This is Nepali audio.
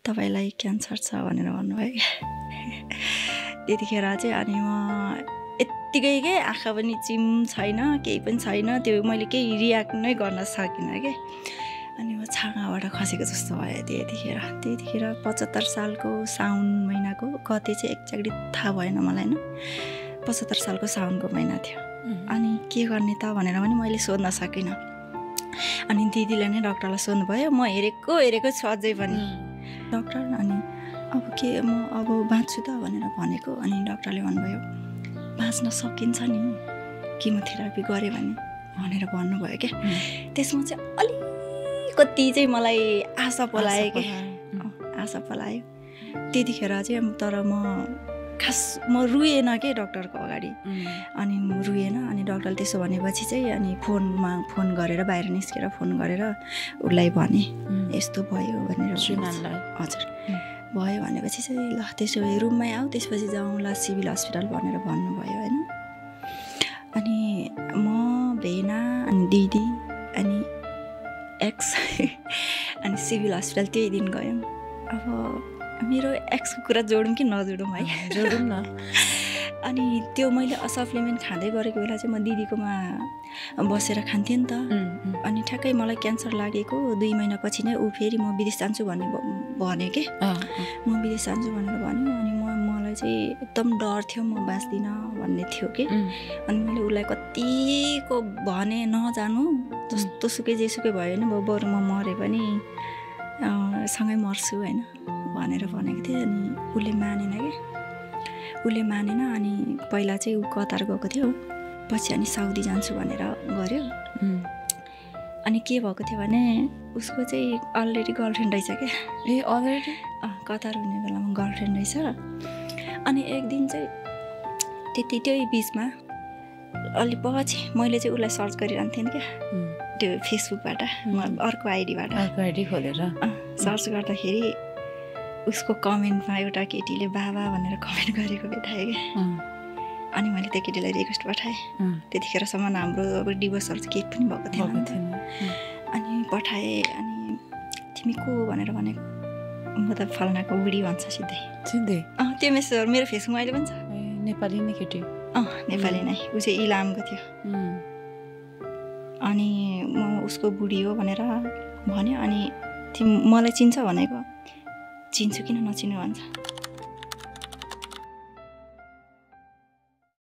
तपाईँलाई क्यान्सर छ भनेर भन्नुभयो क्या। त्यतिखेर चाहिँ अनि म यत्तिकै के आँखा पनि चिम छैन, केही पनि छैन, त्यो मैले केही रियाक्ट नै गर्न सकिनँ क्या। अनि म छाँगाबाट खसेको जस्तो भयो त्यतिखेर 75 सालको साउन महिनाको कति चाहिँ एक्ज्याक्टली थाहा भएन मलाई होइन। 75 सालको साउनको महिना थियो। अनि के गर्ने त भनेर पनि मैले सोध्न सकिनँ। अनि दिदीले नै डक्टरलाई सोध्नुभयो। म हेरेको छु अझै पनि डक्टर। अनि अब के म अब बाँच्छु त भनेर भनेको। अनि डक्टरले भन्नुभयो बाँच्न सकिन्छ नि, किमोथेरापी गऱ्यो भने भनेर भन्नुभयो क्या। त्यसमा चाहिँ अलिकति चाहिँ मलाई आशा पलायो क्या, आशा पलायो त्यतिखेर चाहिँ। तर म रुएन के डक्टरको अगाडि। अनि म रुएन। अनि डक्टरले त्यसो भनेपछि चाहिँ अनि फोन गरेर बाहिर निस्केर फोन गरेर उसलाई भने यस्तो भयो भनेर। हजुर भयो भनेपछि चाहिँ ल त्यसो भए रुममै आऊ, त्यसपछि जाउँला सिभिल हस्पिटल भनेर भन्नुभयो होइन। अनि म भेना अनि दिदी अनि एक्स अनि सिभिल हस्पिटल त्यही दिन गयौँ। अब मेरो एक्सको कुरा जोडौँ कि नजोडौँ है? जोडौँ न। अनि त्यो मैले सप्लिमेन्ट खाँदै गरेको बेला चाहिँ म दिदीकोमा बसेर खान्थेँ नि त। अनि ठ्याक्कै मलाई क्यान्सर लागेको 2 महिनापछि नै ऊ फेरि म विदेश जान्छु भन्यो के। म विदेश जान्छु भनेर भन्यो। अनि मलाई चाहिँ एकदम डर थियो, म बाँच्दिनँ भन्ने थियो कि। अनि मैले उसलाई कतिको भने नजानु, जस्तो सुकै जेसुकै भयो नि बरु म मरे पनि सँगै मर्छु होइन भनेर भनेको थिएँ। अनि उसले मानेन क्या, उसले मानेन। अनि पहिला चाहिँ ऊ कतार गएको थियो, पछि अनि साउदी जान्छु भनेर गऱ्यो। अनि के भएको थियो भने उसको चाहिँ अलरेडी गर्लफ्रेन्ड रहेछ क्या। अलरेडी कतार हुने बेलामा गर्लफ्रेन्ड रहेछ। अनि एक दिन चाहिँ त्यही बिचमा अलि पछि मैले चाहिँ उसलाई सर्च गरिरहन्थेँ नि क्या, त्यो फेसबुकबाट अर्को आइडी खोलेर सर्च गर्दाखेरि उसको कमेन्टमा एउटा केटीले बाबा भनेर कमेन्ट गरेको भेटाएँ क्या। अनि मैले त्यो केटीलाई रिक्वेस्ट पठाएँ। त्यतिखेरसम्म हाम्रो अब डिभोर्सहरू चाहिँ केही पनि भएको थिएन। अनि पठाएँ। अनि तिमी को भनेर भनेको, म त फलानाको बुढी भन्छ सिधै। त्यो मेसेजहरू मेरो फेसबुकमा अहिले पनि छ। नेपाली नै केटी? नेपाली नै। ऊ चाहिँ इलामको थियो। अनि म उसको बुढी हो भनेर भन्यो। अनि तिमी मलाई चिन्छ भनेको, चिन्छु किन नचिन्नु भन्छ।